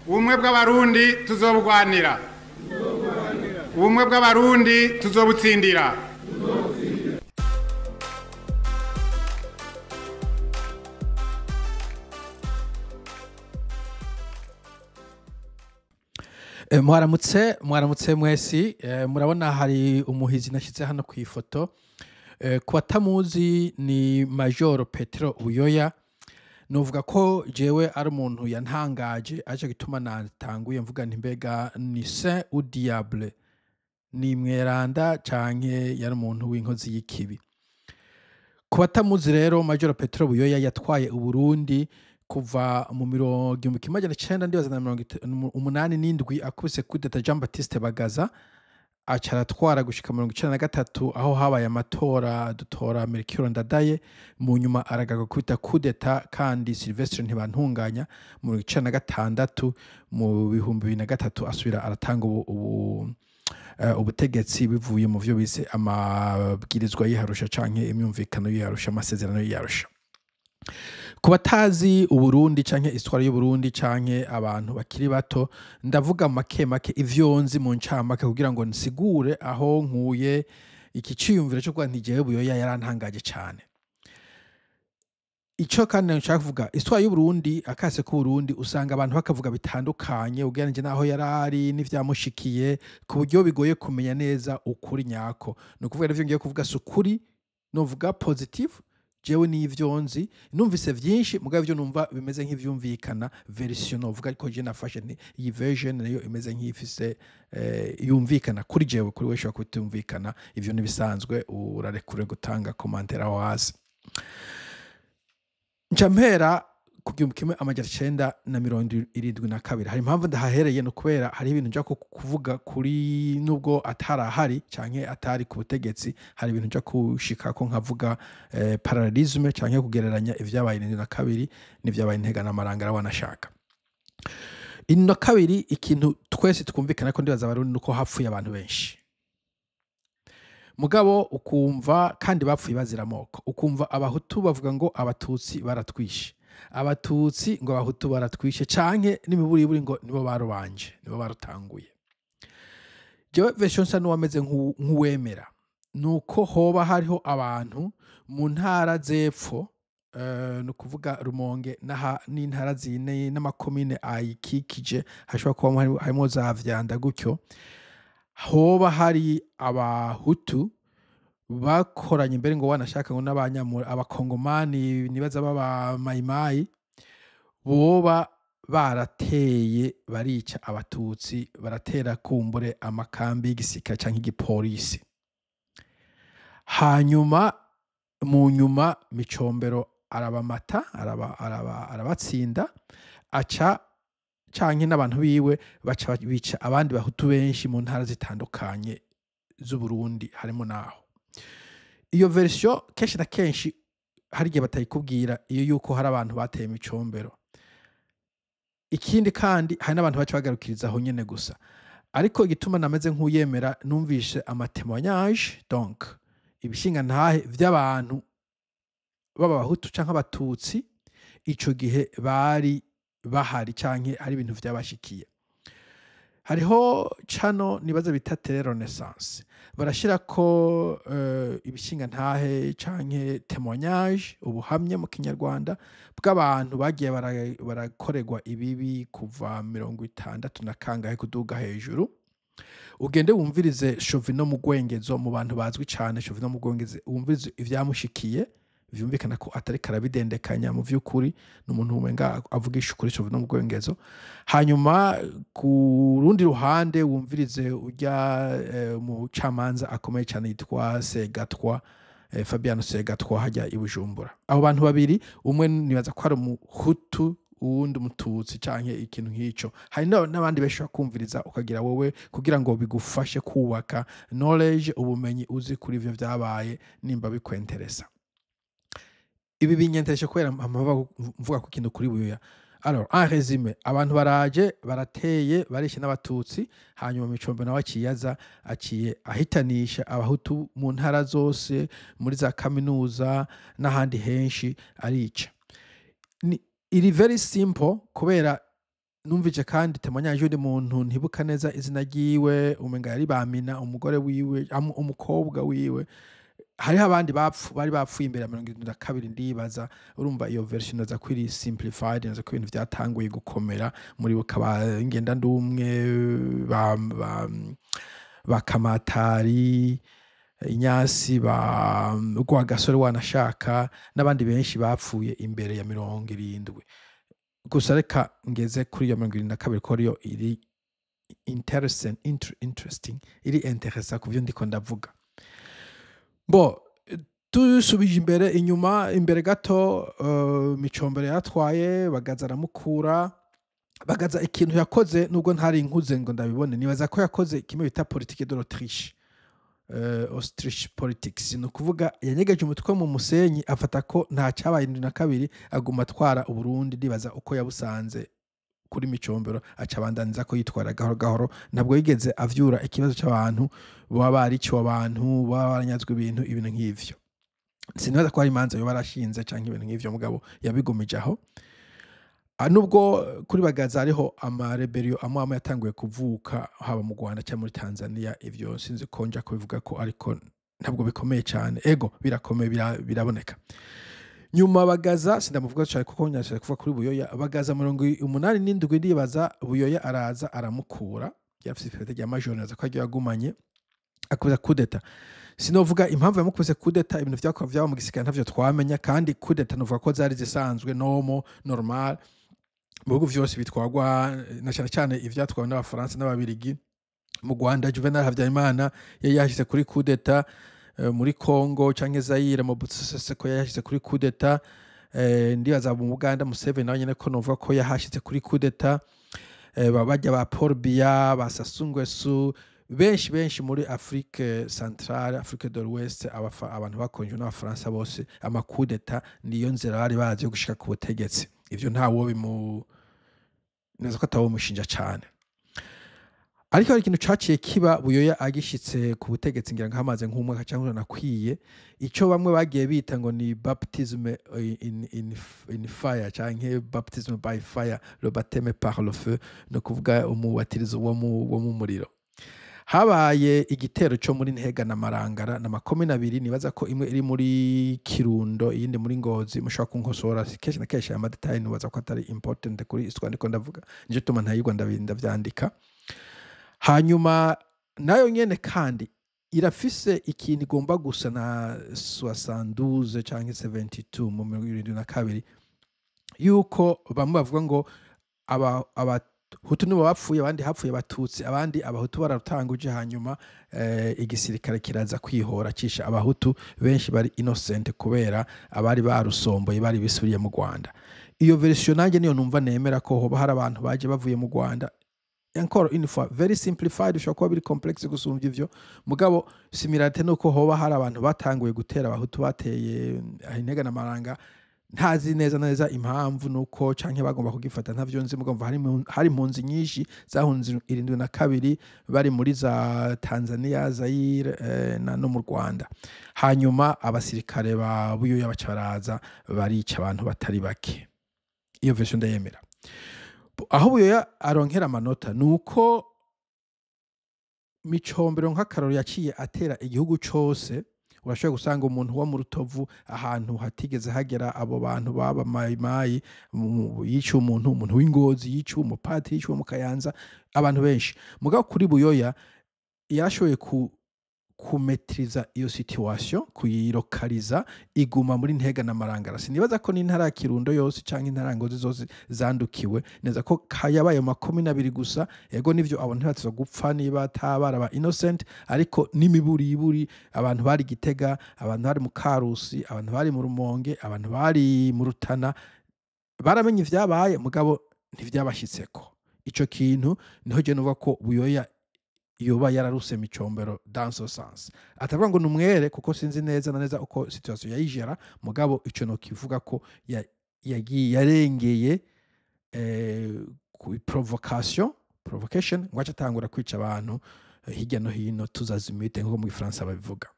Ubumwe bw'Abarundi tuzobugwanira, ubumwe bw'Abarundi tuzobutsindira. Mwaramutse, mwaramutse mwesi. Murabona hari umuhizi nashyize hano ku ifoto. Ku batamuzi ni Major Petero Buyoya. Novuga ko jewe ari umuntu yantangaje, aje gituma natanguye mvuga nti mbega ni saint ou diable, ni mweranda canke yari umuntu w'inkozi y'ikibi. Ku batamuzi rero, Major Petero Buyoya yatwaye Uburundi kuva mu 1987 akubise kudeta Jean Baptiste Bagaza, aca aratwara gushika 93 aho habaye amatora dutora Melchior Ndadaye. Mu nyuma aragaga kubita kudeta kandi Sylvestre Ntibantunganya mu 96. Mu 2003 asubira aratanga ubutegetsi bivuye mu vyo bise amabwirizwa y'iharusha canke imyumvikano y'iharusha, amasezerano y'iharusha. Ku batazi Uburundi canke histoire y'Uburundi canke abantu bakiri bato, ndavuga make make ivyo nzi mu ncamake kugira ngo nsigure aho nkuye iki ciyumviro cyo kuvuga nti jewe Buyoya yarantangaje cane. Ico kandi nshaka kuvuga, histoire y'Uburundi, akase k'Uburundi, usanga abantu bakavuga bitandukanye ugereranije n'aho yarari n'ivyamushikiye, ku buryo bigoye kumenya neza ukuri nyako. Ni ukuvuga ivyo ngiye kuvuga si ukuri novuga positive, jewe n'ivyo nzi numvise vyinshi, mugabo ivyo numva bimeze nk'ivyumvikana version novuga, ariko je nafashe nti iyi version nayo imeze nk'ifise yumvikana kuri jewe, kuri we ishobora kutumvikana. Ivyo nibisanzwe, urarekure gutanga commentaire aho hasi. Nca mpera ku 1972. Hari impamvu ndahahereye, no kubera hari ibintu nja kuvuga kuri nubwo atarahari canke atari ku butegetsi, hari ibintu nja kushikako nkavuga parallelisme canke kugereranya ivyabaye 72 n'ivyabaye Ntega n'Amarangara wanashaka. Ino kabiri, ikintu twese twumvikana ko ndibaza Abarundi nuko hapfuye abantu benshi, mugabo ukumva kandi bapfuye bazira amoko. Ukumva Abahutu bavuga ngo Abatutsi baratwishe, Abatutsi ngo Abahutu baratwishe, canke n'imiburiburi ngo nibo barubanje, nibo barutanguye. Jewe version nsa n'uwameze nk'uwemera nuko hoba hariho abantu mu ntara z'epfo, ni ukuvuga Rumonge n'intara zine n'amakomine ayikikije, hashobora kuba harimo za Vyanda gutyo, hoba hari Abahutu bakoranye imbere ngo wanashaka ngo n'abanyamura Abakongomani nibaza baba Mayimayi, boba barateye barica Abatutsi, baratera kumbure amakambi y'igisirikare canke igipolisi. Hanyuma mu nyuma Micombero arabamata, arabatsinda, aca canke n'abantu biwe baca bica abandi Bahutu benshi mu ntara zitandukanye z'Uburundi, harimo naho. Iyo version kenshi na kenshi hari igihe batayikubwira, iyo yuko hari abantu bateye Micombero. Ikindi kandi hari n'abantu baca bagarukiriza aho nyene gusa. Ariko igituma nameze nk'uyemera, numvishe amatémoignage, donc ibishinga ntahe vy'abantu baba Abahutu canke Abatutsi ico gihe bari bahari canke hari ibintu vyabashikiye. Hariho cano nibaza bita Tele Renaissance, barashirako ibishinga ntahe canke témoignage, ubuhamya mu Kinyarwanda, bw'abantu bagiye barakorerwa ibibi kuva 60 na kangahe kuduga hejuru. Ugende wumvirize Chauvin mu Gwengezo, mu bantu bazwi cane Chauvin mu Gwengezo, wumvirize ivyamushikiye, vyumvikana ko atari karabidendekanya, mu vy'ukuri ni umuntu umenga avugisha ukuri Chauvin mu Gwengezo. Hanyuma ku rundi ruhande wumvirize urya mucamanza akomeye cane yitwa Segatwa, Fabiano Segatwa hajya i Bujumbura. Abo bantu babiri, umwe nibaza ko ari Umuhutu, uwundi Umututsi canke ikintu nk'ico. Hari n'abandi benshi bakumviriza ukagira wowe kugira ngo bigufashe kubaka knowledge, ubumenyi uzi kuri ivyo vyabaye nimba bikwenteresa. Ibi binyentereshe kubera mvuga ku kintu kuri Buyoya. Alors, en résumé, abantu baraje barateye barishe n'Abatutsi, hanyuma Micombe nawe aciye aza aciye ahitanisha Abahutu mu ntara zose, muri za kaminuza n'ahandi henshi arica. Ni iri very simple kubera Numvije kandi témoignage y'undi muntu, ntibuka neza izina ryiwe, umenga yari Bamina, umugore wiwe, umukobwa wiwe. Hariho abandi bari bapfuye imbere ya 72, ndibaza. Urumva iyo version naza ko iri simplified, naza ko ibintu vyatanguye gukomera. Muribuka ba ngenda ndumwe, ba Kamatari Inyasi, ba Rwagasore wanashaka, n'abandi benshi bapfuye imbere ya 70. Gusa reka ngeze kuri iyo 72, ko ariyo iri interesting, iri intéressant ku vyo ndiko ndavuga. Bo dusubije imbere inyuma, imbere gato, Micombero yaratwaye, Bagaza aramukura. Bagaza ikintu yakoze, nubwo ntari nkuze ngo ndabibone, nibaza ko yakoze kimwe bita politique de l'Autriche, ostrich politics. Ni ukuvuga yanyegeje umutwe mu musenyi, afata ko nta cyabaye 72, aguma atwara Uburundi. Ndibaza uko yabusanze kuri Micombero, aca abandaniza ko yitwara gahoro gahoro. Ntabwo yigeze avyura ikibazo c'abantu baba bariciwe, abantu baba baranyazwe ibintu nk'ivyo. Sinibaza ko hari imanza yoba yarashinze canke ibintu nk'ivyo, mugabo yabigumije aho. Nubwo kuri Bagaza hariho ama rébellions amwe amwe yatanguye kuvuka, haba mu Rwanda cyangwa muri Tanzania, ivyo sinzi ko nja kubivuga ko, ariko ntabwo bikomeye cyane. Ego, birakomeye, biraboneka. Nyuma Bagaza sindamuvuga cyane kuko nyashaka kuvuga kuri Buyoya. Bagaza 87, ndibaza, Buyoya araza aramukura, yarafise ipeti rya major, naza ko aryo yagumanye, akuza coup d'état. Sinovuga impamvu yamukubise coup d'état, ibintu vyakora vyaba mu gisirikare ntavyo twamenya. Kandi coup d'état novuga ko zari zisanzwe, normal mu bihugu vyose bitwagwa, na cyane cyane ivyatwawe n'Abafaransa n'Ababirigi. Mu Rwanda Juvenal Habyarimana yari yashyize kuri coup d'état, muri Congo canke Zaire Mobutu Sese Seko yashyize kuri coup d'état, ndibaza mu Buganda Museveni nawe nyene ko novuga ko yahashyize kuri coup d'état, bajya ba Paul Biya, ba Sassou Nguesso, benshi benshi muri Afrique centrale, Afrique de l'Ouest, abantu bakonjwe n'Abafaransa bose, ama coups d'état niyo nzira bari bazi yo gushika ku butegetsi. Ivyo ntawo bimu neza ko atawomushinja cane. Ariko hari ikintu caciye kiba Buyoya agishitse ku butegetsi, ngira ngo hamaze nk'umwaka cyangwa unakwiye, ico bamwe bagiye bita ngo ni baptism in fire canke baptism by fire, le baptême par le feu, no kuvuga umubatirizo wo mu muriro. Habaye igitero cyo muri Ntega na Marangara na makomine abiri, nibaza ko imwe iri muri Kirundo, iyindi muri Ngozi. Mushobora kunkosora kenshi na kenshi, ama détails nibaza ko atari important kuri histoire ndiko ndavuga, nico tuma ntayigwa ndavyandika. Hanyuma nayo nyene kandi irafise ikintu igomba gusa na 72 canke 72, mu 72, yuko bamwe bavuga ngo Abahutu nibo bapfuye, abandi hapfuye Abatutsi, abandi Abahutu bararutanguje, hanyuma igisirikare kiraza kwihora cisha Abahutu benshi bari innocent, kubera abari barusomboye bari bisubiriye mu Rwanda. Iyo version nanjye niyo numva nemera, ko hoba hari abantu baje bavuye mu Rwanda. Encore une fois, very simplified, ushobora kuba biri complexe gusumvya ivyo, mugabo similarité nuko hoba hari abantu batanguye gutera Abahutu, bateye Intega na Maranga. Ntazi neza neza impamvu nuko canke bagomba kugifata, ntavyo nzi, mugabo hari impunzi nyinshi zahunze 72, bari muri za Tanzania, Zaire, no mu Rwanda. Hanyuma abasirikare ba Buyoya baca baraza barica abantu batari bake. Iyo version ndayemera. Aho Buyoya aronkera amanota nuko Micombero nk'akaroro yaciye atera igihugu cose. Urashobora gusanga umuntu wo mu Rutovu, ahantu hatigeze hagera abo bantu baba Mayimayi, yiciwe umuntu, umuntu w'Ingozi yiciwe, umupatiri yiciwe mu Kayanza, abantu benshi. Mugabo kuri Buyoya yarashoboye ku maîtriser iyo situation, kuyi localiser, iguma muri Ntega na Marangara. Sinibaza ko n'intara ya Kirundo yose canke intara ya Ngozi zose zandukiwe neza, ko yabaye mu makomine abiri gusa. Ego nivyo, abo ntibateza gupfa niba atabara ba innocent, ariko n'imiburiburi abantu bari Gitega, abantu bari mu Karusi, abantu bari mu Rumonge, abantu bari mu Rutana baramenye ivyabaye, mugabo ntivyabashitseko. Ico kintu niho je nuvuga ko Buyoya yoba yararuse Micombero dans ce sens. Atavuga ngo numwere, kuko sinzi neza na neza uko situation yayijera, mugabo ico no kivuga ko yagiye yarengeye ku provocation, ngo ace atangura kwica abantu hirya no hino, tuzazimite nkuko mu Gifaransa babivuga.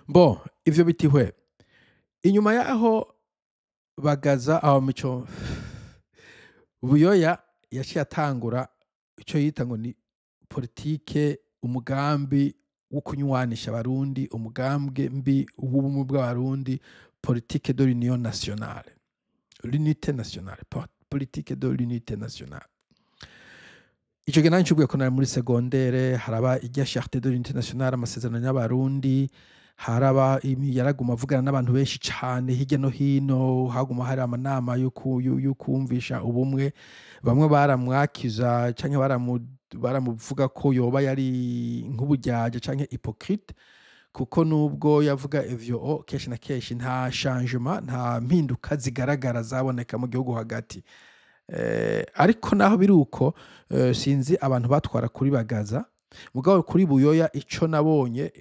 Bo ivyo bitihwe inyuma yaho Bagaza aho Mico Buyoya agiye ku butegetsi, Buyoya yaciye atangura icyo yita ngo ni politike, umugambi wo kunywanisha Abarundi, umugambwe mbi w'ubumwe bw'Abarundi, politique de l'union nationale, l'unité nationale, politique de l'unité nationale. Ico gihe nanje ubwiye ko nari muri secondaire. Haraba irya charte de l'unité nationale, amasezerano y'Abarundi. Haraba yaraguma avugana n'abantu benshi cane hirya no hino, haguma hari amanama yo kumvisha ubumwe. Bamwe baramwakiza canke baramuvuga ko yoba yari nk'uburyarya canke hypocrite, kuko nubwo yavuga ivyo, kenshi na kenshi nta changement, nta mpinduka zigaragara zaboneka mu gihugu hagati. Ariko naho biri uko, sinzi abantu batwara kuri Bagaza, mugabo kuri Buyoya ico nabonye,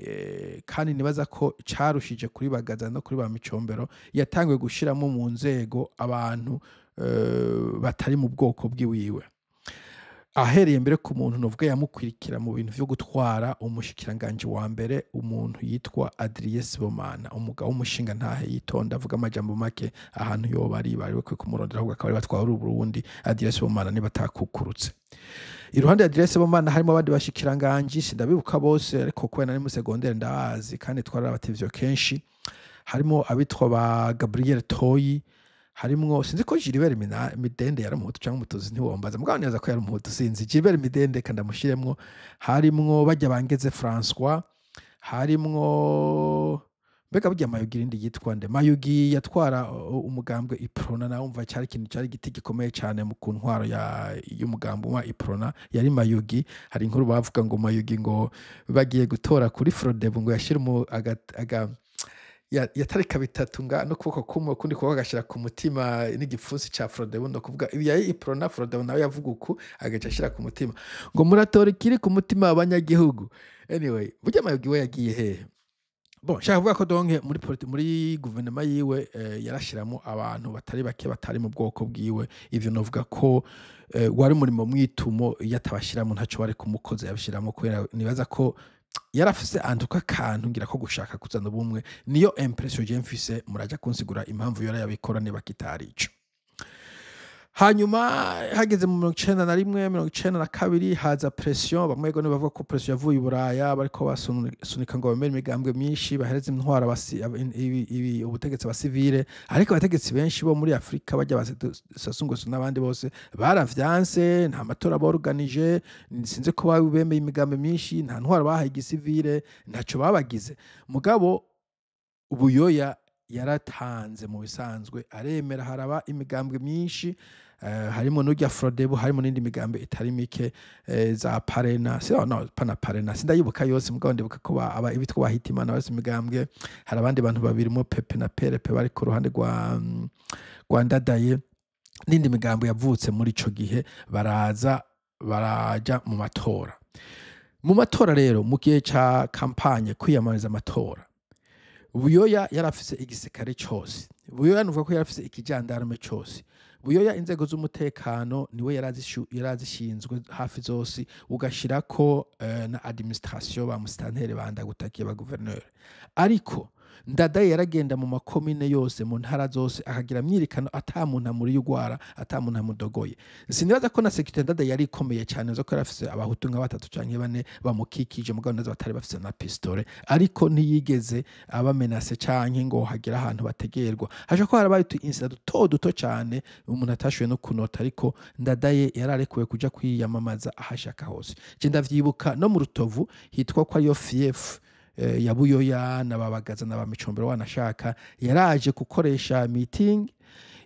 kandi nibaza ko carushije kuri Bagaza no kuri ba Micombero, yatanguye gushiramo mu nzego abantu batari mu bwoko bwiwiwe, ahereye mbere ku muntu novuga yamukwirikira mu bintu vyo gutwara, umushikiranganji wa mbere, umuntu yitwa Adrien Sibomana, umugabo w'umushinga ntahe, yitonda, avuga amajambo make. Ahantu yoba ari bari bakwiye kumurondera, ahubwo akaba ari batwara Uburundi, Adrien Sibomana, niba atakukurutse. Iruhande ya Adrien Sibomana harimo abandi bashikiranganji, sindabibuka bose, ariko kubera nari mu secondaire ndabazi kandi twararabatevyo kenshi. Harimo abitwa ba Gabriel Toyi, harimwo, sinzi ko Gilbert Midende yari umuhutu cyangwa umutuzi, ntiwombaza, mugabo nibaza ko yari umuhutu, sinzi. Gilbert Midende kandi amushiremwo. Harimwo bajya bangeze François, harimwo mbega burya Mayugi, irindi yitwa nde, Mayugi yatwara umugambwe Iprona. Nawe umva cyari ikintu, cyari igiti gikomeye cyane mu ku ntwaro y'umugambwe wa Iprona, yari Mayugi. Hari inkuru bavuga ngo Mayugi ngo bagiye gutora kuri Frodebu, ngo yashira aga yatarika bitatu nga no kuboko kumwe, ukundi kuboko agashyira ku mutima n'igipfunsi ca Frodebu. No kuvuga ibi yari Iprona, Frodebu nawe yavuga uku, agaca ashira ku mutima ngo muratora ikiri ku mutima w'abanyagihugu. Anyway, burya Mayugi we yagiye hehe? Bon, nshaka kuvuga ko donc muri guverinoma yiwe yarashiramo abantu batari bake batari mu bwoko bwiwe. Ivyo novuga ko wari umurimo mwitumo, iyo atabashiramo ntaco bari kumukoza, yabishiramo kubera nibaza ko yarafise antuka akantu ngira ko gushaka kuzana ubumwe. Niyo impression je mfise, muraja kunsigura impamvu yora yabikora niba kitari ico. Hanyuma hageze mu 91, 92, haza pression. Bamwe go bavuga ko pression yavuye i Buraya, bariko basunika ngo bemere imigambwe myinshi, bahereze intwaro ubutegetsi abasivile. Ariko abategetsi benshi bo muri Afrika, bajya ba Sassou Nguesso n'abandi bose, baravyanse. Nta matora boruganije, sinzi ko bemeye imigambi myinshi, nta ntwaro bahaye igisivile, ntaco babagize. Mugabo Buyoya yaratanze mu bisanzwe, aremera, haraba imigambwe myinshi, harimo n'urya Frodebu, harimo n'indi migambi itari mike, za Parena, si no pana Parena, sindayibuka yose, mugabo ndibuka ko aba ibitwa Bahitimana basi imigambwe. Hari abandi bantu babiri mo Pepe na Perepe bari ku ruhande rwa Ndadaye, n'indi migambo yavutse muri ico gihe. Baraza baraja mu matora. Mu matora rero, mu gihe ca campagne, kwiyamamariza amatora, Buyoya yarafise igisirikare cose. Buyoya nuvuga ko yarafise ikijandarume cose. Buyoya inzego z'umutekano niwe yarazishinzwe hafi zose, ugashirako na administration, ba musitanteri, ba Ndagutakiye, ba gouverneur. Ariko Ndadaye yaragenda mu makomine yose, mu ntara zose, akagira myirikano ata muntu amuriye ugwara, ata muntu amudogoye. Sinibaza ko na sécurité Ndadaye yari ikomeye cyane, zo ko yarafise abahutu nka batatu canke bane bamukikije, mugabo nazo batari bafise na pistole, ariko ntiyigeze abamenase canke ngo hagire ahantu bategerwa. Haje ko harabaye utu incident duto duto cyane umuntu atashoboye no kunota, ariko Ndadaye yararekuwe kuja kwiyamamaza ahashaka hose. Je ndavyibuka no mu Rutovu, hitwa ko ariyo fief ya Buyoya na Babagaza na Bamicombero, wanashaka yaraje gukoresha meeting.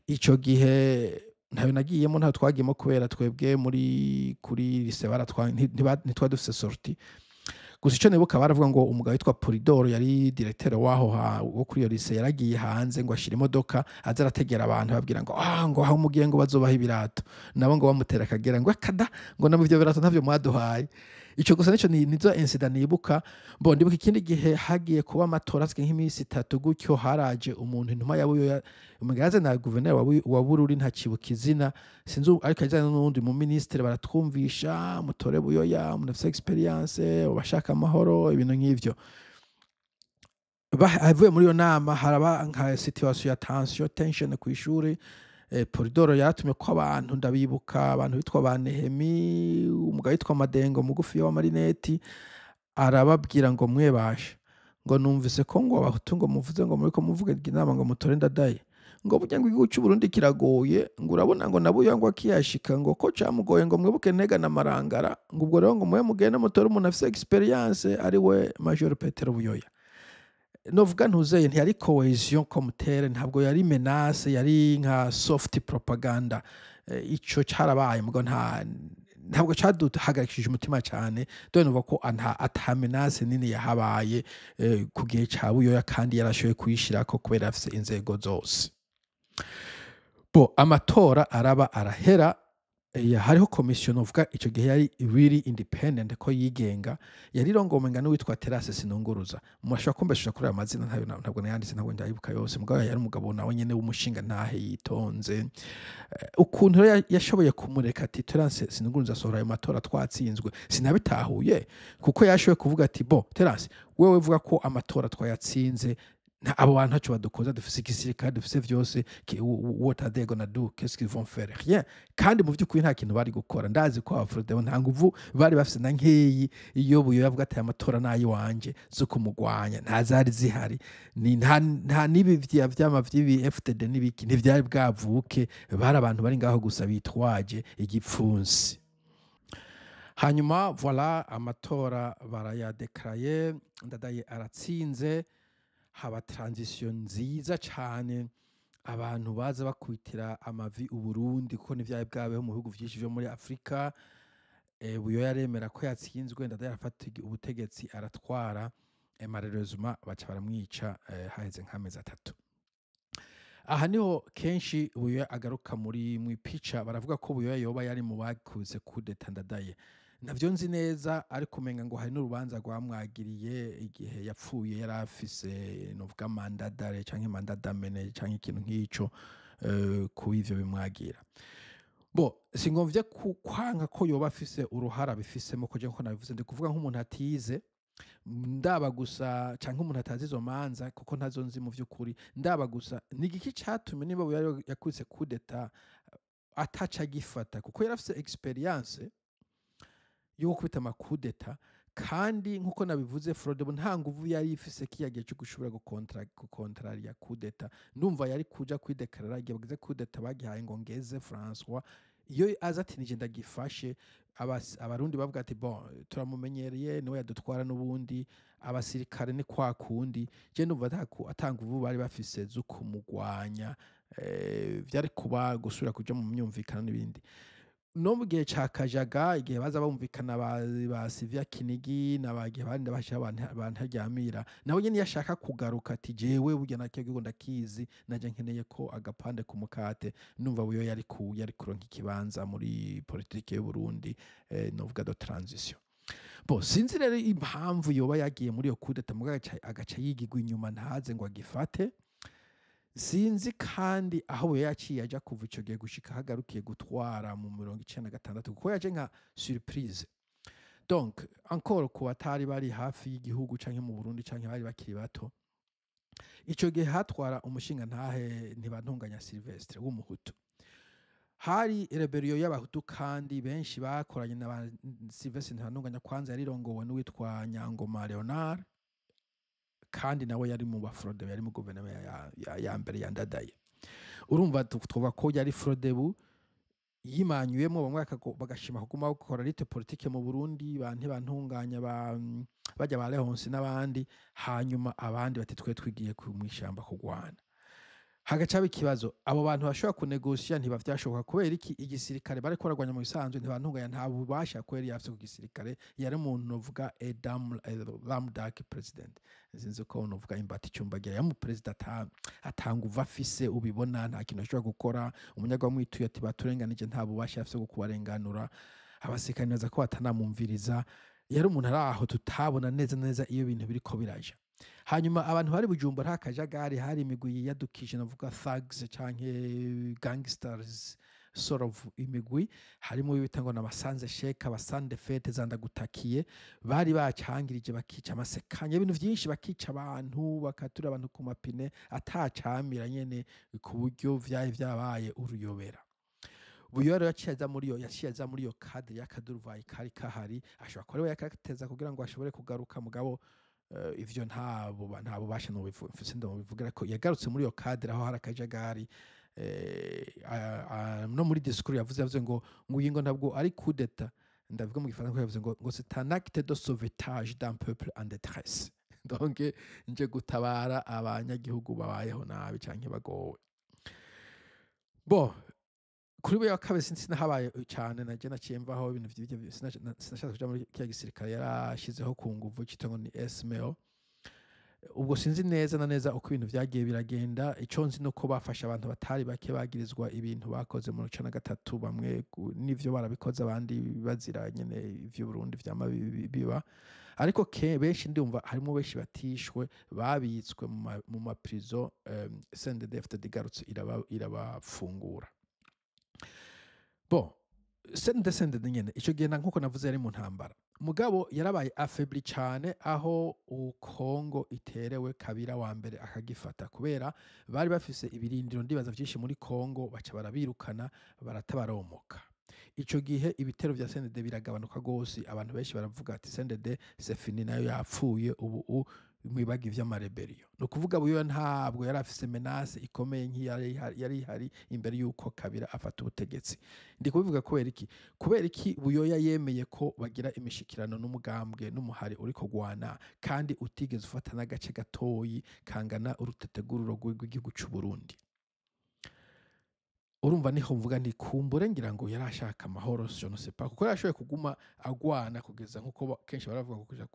Ico gihe ntayo nagiyemo, ntayo twagiyemo, kubera twebwe muri kuri lycée baratwa ntitwa dufise sortie. Gusa ico nibuka, baravuga ngo umugabo witwa Polidoro yari directeur waho wo kuri iyo lycée, yaragiye hanze ngo ashire imodoka, aza arategera abantu, babwira ngo ngo aho mugiye ngo bazobaha ibirato, nabo ngo bamutera akagera ngo akada, ngo nabo ivyo birato ntavyo mwaduhaye. Ico gusa nico nizo incident nibuka. Bon, ndibuka ikindi gihe hagiye kuba amatora, hasigaye nk'iminsi 3 gutyo, haraje umuntu, intumwa ya Buyoya, umugaze na gouverneur wa Bururi, ntacibuka izina, sinzi, ariko ajyanye n'uwundi mu ministre, baratwumvisha mutore Buyoya, umuntu afise expérience, ubashaka amahoro, ibintu nk'ivyo. Avuye muri iyo nama, haraba nka situation ya tension ku ishuri. Polidoro yaratumye ko abantu, ndabibuka, abantu bitwa ba Nehemi, umugabo witwa Madengo mugufi w'amarineti, arababwira ngo mwebasha, ngo numvise ko ngo abahutu ngo muvuze ngo muriko muvuga inama ngo mutore Ndadaye, ngo burya ngo igihugu c'u Burundi kiragoye, ngo urabona ngo nabuya ngo akiyashika ngo ko camugoye, ngo mwibuke Ntega na Marangara, ngo ubwo rero ngo mwe mugende mutore umuntu afise expérience, ari we Major Petero Buyoya. Novuga ntuzeye, ntiyari cohésion comme telle, ntabwo yari menace, yari nka soft propaganda. Ico carabaye, mugo ntabwo caduhagarikishije umutima cyane. Dore nuvuga ko ata menace nini yahabaye ku gihe ca Buyoya, kandi yarashoboye kuyishirako kubera afise inzego zose. Bo amatora araba arahera, hariho komisiyo, novuga ico gihe yari really independent, ko yigenga, yari irongowe nga n'uwitwa Terase Sinunguruza. Murashobora kumbesha kuri aya mazina, ntayo ntabwo nayanditse, ntabwo ndayibuka yose, mugabo yari umugabo nawe nyene w'umushinga ntahe yitonze. Ukuntu rero yashoboye kumureka ati Terase Sinunguruza asohora ayo matora twatsinzwe, sinabitahuye, kuko yashoboye kuvuga ati: "Bo Terase, wewe vuga ko amatora twayatsinze, abo bantu ntacyo badukoza, dufise igisirikare, dufise vyose, what are they gonna do? Qu'est-ce qu'ils vont faire? Rien." Kandi mu vy'ukuri nta kintu bari gukora. Ndazi ko abafrodebu nta nguvu bari bafise na nkeyi. Iyo Buyo yavuga ati amatora nayiwanje, zo kumugwanya nta zari zihari. Ni nta n'ibi vyama vy'ibi FDD n'ibiki ntivyari bwavuke, bari abantu bari ngaho gusa bitwaje igipfunsi. Hanyuma voilà, amatora barayadekaraye, Ndadaye aratsinze, haba transition nziza cane, abantu baza bakubitira amavi Uburundi, kuko ntivyari bwabeho mu bihugu vyinshi vyo muri Afrika. Buyoya yaremera ko yatsinzwe, Ndadaye arafata ubutegetsi aratwara. Malheureusement baca baramwica haheze nk'amezi 3. Aha niho kenshi Buyoya agaruka muri mw'ipica. Baravuga ko Buyoya yoba yari mu bakuze coup d'état Ndadaye. Navyo nzi neza, ariko umenga ngo hari n'urubanza rwamwagiriye igihe yapfuye yari afise novuga mandat d'arrêt canke mandat d'amener canke ikintu nk'ico, kuba ivyo bimwagira. Bo singomvye kwanka ko yoba afise uruhara bifisemo, ko je nko nabivuze, ndi kuvuga nk'umuntu atize, ndaba gusa, canke umuntu atazi izo manza, kuko ntazo nzi mu vy'ukuri. Ndaba gusa ni igiki catumye, niba yari yakubise coup d'état, ataca agifata, kuko yari afise expérience yo gukubita ama coups d'état. Kandi nkuko nabivuze, Frodebu nta nguvu yari ifise kiya gihe cyo gushobora gukontrariya coup d'état. Ndumva yari kuja kwidekarara igihe bagize coup d'état, bagihaye ngo ngeze François. Iyo aza ati nije ndagifashe, Abarundi bavuga ati: "Bon, turamumenyereye, niwe yadutwara n'ubundi." Abasirikare ni kwa kundi. Je ndumva ata nguvu bari bafise zo kumugwanya. Vyari kuba gusubira kuja mu myumvikano n'ibindi. No mu gihe ca Kajaga, igihe baza bumvikana ba Sylvia Kinigi n'abagihe bandi bashira bantaryamira, nawe nyene yashaka kugaruka ati: "Jewe burya nakio gihugu ndakizi, naje nkeneye ko agapande ku mukate." Numva buyo yari kuronka ikibanza muri politike y'u Burundi, novuga de transition. Bo sinzi rero impamvu yoba yagiye muri iyo coup d'état, mugabo agaca yigigwa inyuma, ntaze ngo agifate. Sinzi kandi aho we yaciye aja kuva ico gihe gushika hagarukiye gutwara mu 96, kuko yaje nka surprise. Donc encore ku batari bari hafi y'igihugu canke mu Burundi canke bari bakiri bato, ico gihe hatwara umushinga ntahe Ntibantunganya Sylvestre w'umuhutu. Hari rébellion y'abahutu, kandi benshi bakoranye na ba Sylvestre Ntibantunganya. Kwanza yarirongowe n'uwitwa Nyangoma Leonard, kandi nawe yari mu bafrodebu, yari mu guverinoma ya mbere ya Ndadaye. Urumva twovuga ko yari Frodebu yimanyuyemo, bamwe bagashima kuguma bakora lutte politique mu Burundi, ba Ntibantunganya, ba bajya ba Leonce n'abandi, hanyuma abandi bati: "Twe twigiye mw'ishamba kugwana." Hagaca haba ikibazo, abo bantu bashobora kunegosiya ntibavyashoboka. Kubera iki? Igisirikare bariko baragwanya mu bisanzwe, Ntibantunganya nta bubasha kweri yafise ku gisirikare. Yari umuntu novuga lame duck president, sinzi ko novuga imbata icumbagira, yari umuperezida atanga uva afise, ubibona nta kintu ashobora gukora. Umunyaga wamwituye ati baturenganije, nta bubasha afise bwo kubarenganura. Abasirikare nibaza ko batanamwumviriza. Yari umuntu ari aho tutabona neza neza iyo bintu biriko biraja. Hanyuma abantu bari Bujumbura, akajagari, hari imigwi yiyadukije, navuga thugs canke gangsters. sort of imigwi, harimo ibita ngo n'abasanze sheka, abasande fete zandagutakiye, bari bacangirije bakica amasekanya, ibintu vyinshi, bakica abantu, bakatura abantu ku mapine atacamira nyene, ku buryo vyari vyabaye uruyobera. Buyoya rero yaciye aza muri iyo cadre y'akaduruvayi kari kahari. Ashobora kuba ariwe yakateza kugira ngo ashobore kugaruka, mugabo ivyo nta bubasha mfise ndamubivugira ko yagarutse muri iyo cadre aho hari akajagari. No muri discours yavuze ngo iyi ngo ntabwo ari coup d'état, ndavuga mu gifaransa ko yavuze ngo "C'est un acte de sauvetage d'un peuple en détresse", donc nje gutabara abanyagihugu babayeho nabi canke bagowe. Bon, kuri we kabiri sinahabaye cyane, naje naciye mvaho ibintu vy'ibyo, sinashatse kuja muri kiriya gisirikare yarashizeho ku nguvu citwa ngo ni SMO. Ubwo sinzi neza na neza uko ibintu vyagiye biragenda. Ico nzi nuko bafashe abantu batari bake bagirizwa ibintu bakoze mu 93, bamwe n'ivyo barabikoze, abandi bazira nyene ivyo Burundi vyama biba. Ariko ke benshi ndumva harimo benshi batishwe, babitswe mu ma prison, CNDD-FDD igarutse irabafungura. Bon, CNDD nyene ico gihe nkuko navuze yari mu ntambara, mugabo yarabaye affaibli cane aho Kongo iterewe, Kabira wa mbere akagifata, kubera bari bafise ibirindiro ndibaza vyinshi muri Kongo, baca barabirukana, baratabaromoka. Ico gihe ibitero vya CNDD biragabanuka gose. Abantu benshi baravuga ati "CNDD c'est fini, nayo yapfuye ubu, mwibaga ivy'ama rébellion." Ni ukuvuga Buyoya ntabwo yari afise menace ikomeye nk'iyari ihari imbere y'uko Kabila afata ubutegetsi. Ndi kubivuga kubera iki? Kubera iki Buyoya yemeye ko bagira imishikirano n'umugambwe n'umuhari uriko gwana, kandi utigeze ufata n'agace gatoyi kangana urutetegururo rw'igihugu c'u Burundi? Urumva niho mvuga nti kumbure ngira ngo yari ashaka amahoro, je ne sais pas, kuko yarashoboye kuguma agwana kugeza nkuko kenshi baravuga ngo kuja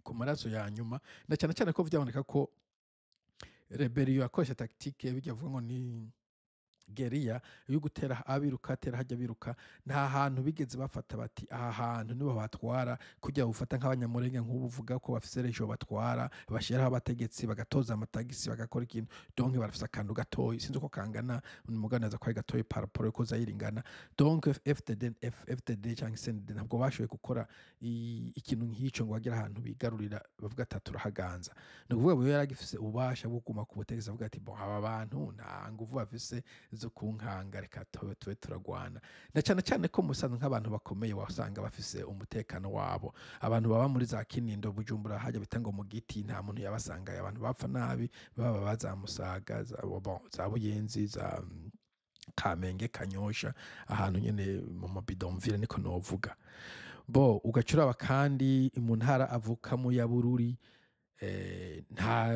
ku maraso ya nyuma, na cyane cyane ko vyaboneka ko rébellion yakoresha tactique bijya avuga ngo ni guérilla yo gutera abiruka, atera hajya biruka. Nta hantu bigeze bafata bati aha hantu nibo batwara, kugira bufata nk'Abanyamurenge nk'ubu uvuga ko bafise région batwara, bashyiraho abategetsi, bagatoza amatagisi, bagakora ikintu. Donc barafise akantu gatoyi, sinzi uko kangana, umuganeza ko ari gatoyi par rapport yuko Zaire ingana. Donc FDD, FDD cyangwa CNDD ntabwo bashoboye gukora ikintu nk'ico ngo bagire ahantu bigarurira, bavuga ati turahaganza. Ni ukuvuga ngo yaragifise ububasha bwo kuguma ku butegetsi, avuga ati "Bon, aba bantu nta nguvu bafise zo kunkanga, reka tube turagwana." Na cyane cyane ko musanzwe nk'abantu bakomeye wasanga bafise umutekano wabo. Abantu baba muri za Kinindo, Bujumbura, hajya bita ngo mu giti, nta muntu yabasangaye. Abantu bapfa nabi baba bazamusaga za, bon, za Buyenzi, za Kamenge, Kanyosha, ahantu nyene mu ma bidonville niko novuga. Bo ugaca uraba kandi mu ntara avukamo ya Bururi, nta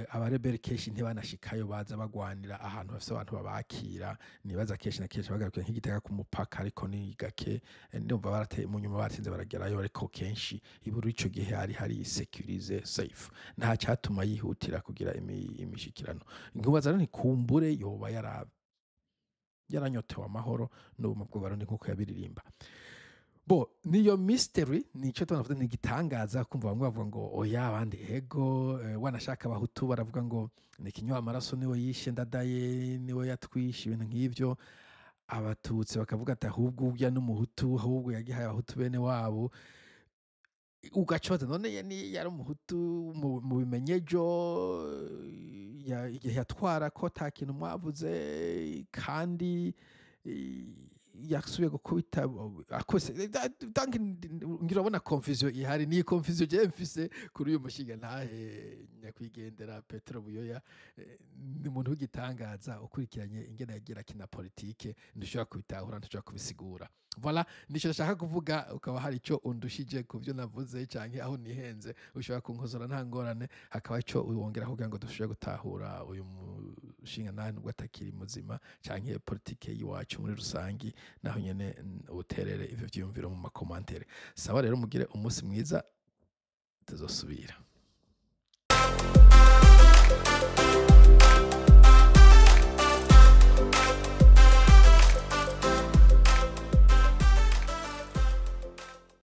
abarebere kenshi ntibanashikayo, baza bagwanira ahantu bafise abantu babakira. Nibaza kenshi na kenshi bagarukira nk'Igitega ku mupaka, ariko ni gake. Ndumva barateye mu nyuma, batsinze baragerayo, ariko kenshi iburu ico gihe hari sécurisé, safe, nta cyatuma yihutira kugira imishikirano. Nkubaza rero nti kumbure yoba yaranyotewe amahoro n'ubumwe bw'Abarundi nkuko yabiririmba. Bo niyo mystery, nico tunavuga ni igitangaza kumva bamwe bavuga ngo oya, abandi ego. Wanashaka Abahutu baravuga ngo ni kinywa amaraso, niwe yishe Ndadaye, niwe yatwishe, ibintu nk'ivyo. Abatutsi bakavuga ati ahubwo urya n'Umuhutu, ahubwo yagihaye Abahutu bene wabo. Ugaca ubaza none ye ni yari Umuhutu mu bimenyejo igihe yatwara ko ta kintu mwavuze, kandi yasubiye gukubita akose? Donc ngira urabona confusion ihari. Ni confusion je mfise kuri uyu mushinga ntahe nyakwigendera Petero Buyoya. Ni umuntu w'igitangaza, ukurikiranye ingene yagira akina politike ntushobora kubitahura, ntushobora kubisigura. Voilà, nico nashaka kuvuga. Ukaba hari ico undushije ku byo navuze canke aho nihenze, ushobora kunkosora, nta ngorane, hakaba ico wongera kugira ngo dushobore gutahura uyu mushinga ntahe nubwo atakiri muzima, canke politike y'iwacu muri rusangi. Naho nyene uterere ivyo vyiyumviro mu ma commentaires. Sawa rero, mugire umunsi mwiza, tuzosubira.